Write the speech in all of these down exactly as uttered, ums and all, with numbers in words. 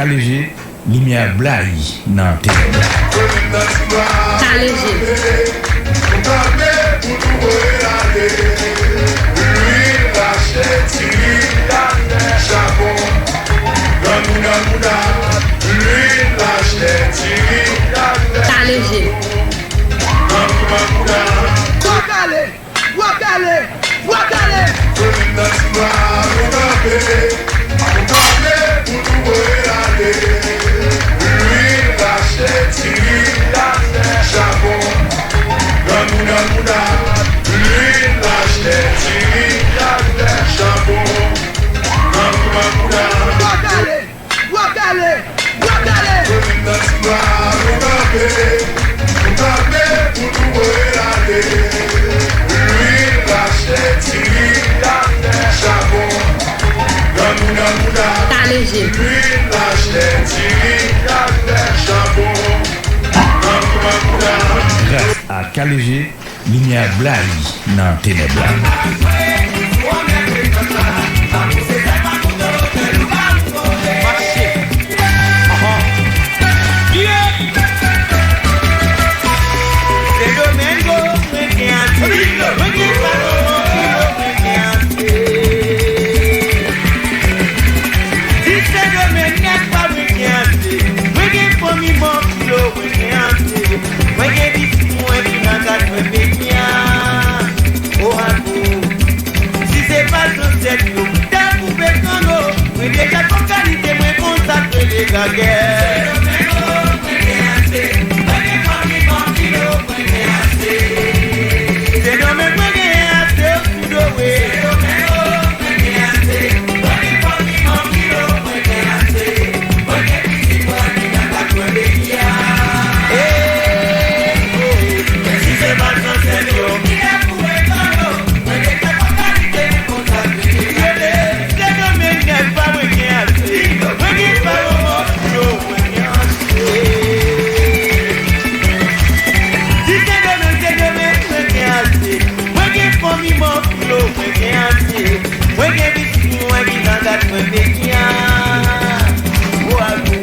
Leje, limyè blayi nan tenèb la. Ka leje. Ka leje. Bwa kale! Bwa kale! Bwa kale! Bwa kale! Bwa kale! Bwa kale! Ka leje. Gras a Ka leje, limyè blayi nan tenèb la. Mwen gen pitit mwen ki nan kat mwen peyi a. O akou. Si se pa zansèt yo, ta koupe kanno. Mwen deja konn kalite mwen konsa k rele gagè. Sendomeng mwen genyen ase sou do we. Si Sendomeng, Sendomeng, mwen gen ase. Mwen gen fanmi m anpil o, mwen gen ase. Mwen gen pitit mwen ki nan kat mwen peyi a. Bwavo.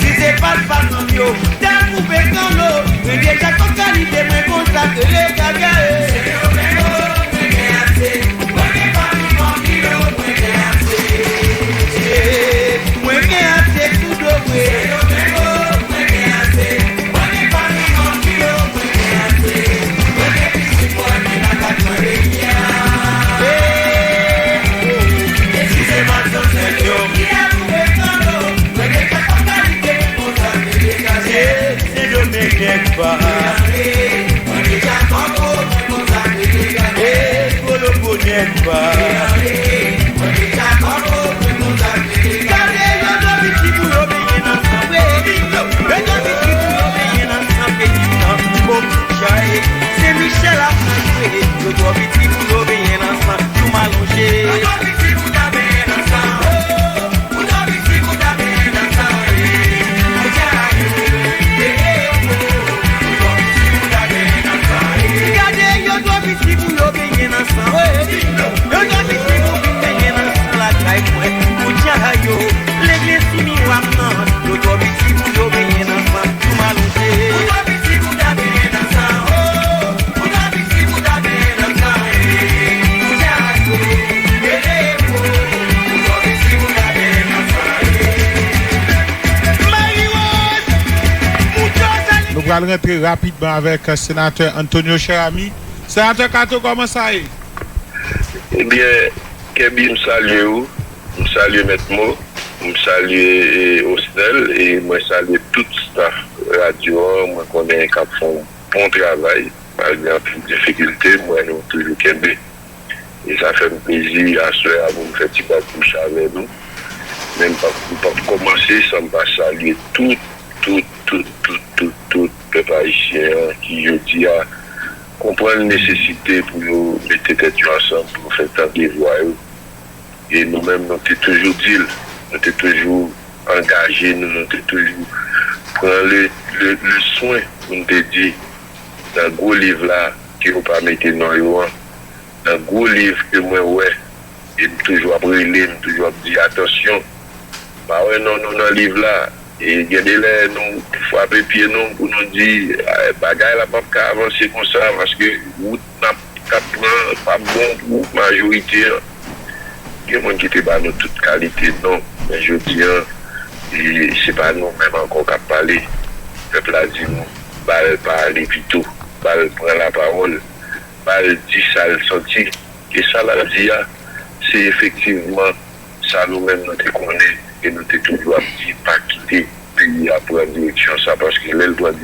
Si se pa t pa zanmi yo, ta koupe kanno. Mwen deja konn kalite mwen konsa k rele gagè. Sendomeng o, mwen gen ase. Mwen gen fanmi m anpil o, mwen gen ase. Mwen gen ase sou do mwen. Sendomeng nèg pa. E Kolonbo nèg pa. Gade yo do piti pou yo benyen nan san vre. Yo do piti pou yo benyen nan san peyi nan. Bon, Jaye, Sen Michèl ap nan jwe. Yo do piti pou yo benyen nan san. Jou m alonje. Yo do piti pou ta benyen nan san. Gade yo do piti pou yo benyen nan san, wi. Yo do piti pou vin benyen nan san lakay mwen. Kounye a yo, legliz sou miwa m nan. Yo do piti pou yo benyen nan san, jou m alonje. Nou pral rantre rapidman avèk Senatè Antonio Cheramy. Senatè Kato, kòman sa ye? Ebyen, Kèbi, m salye w, m salye Mèt Mo, m salye, e, Osnèl, e mwen salye tout staf radyo an, mwen konnen k ap fè yon bon travay, malgre anpil difikilte, m wè nou toujou kenbe. E sa fè m plezi aswè a pou m fè ti bat bouch avè nou. Men m p ap, m p ap kòmanse san m pa salye tout, tout, tout, tout, tout, tout pèp ayisyen an ki jodi a konprann nesesite pou yo mete tèt yo ansanm pou yo fè tande vwa yo. E nou menm, nou te toujou di l, nou te toujou angaje nou, nou te toujou pran le, le, le swen, pou n te di, nan gwo liv la, ke yo pa mete non yo an, nan gwo liv ke mwen wè, e m toujou ap rele, m toujou ap di, atansyon, pa wè non nou nan liv la. E gen de lè nou frape pye nou pou nou di, "Ah, bagay la p ap ka avanse konsa, paske wout n ap, k ap pran p ap bon pou majorite an." Gen moun ki te ba nou tout kalite non, men jodi an, e se pa nou menm ankò k ap pale. Pèp la di nou, "Ba l pa ale pito, ba l pran lapawòl, ba l di sa l santi." E sa l ap di a, se efektivman sa nou menm nou te konnen e nou te toujou ap di, "Pa kite peyi a pran direksyon sa, paske lè l pran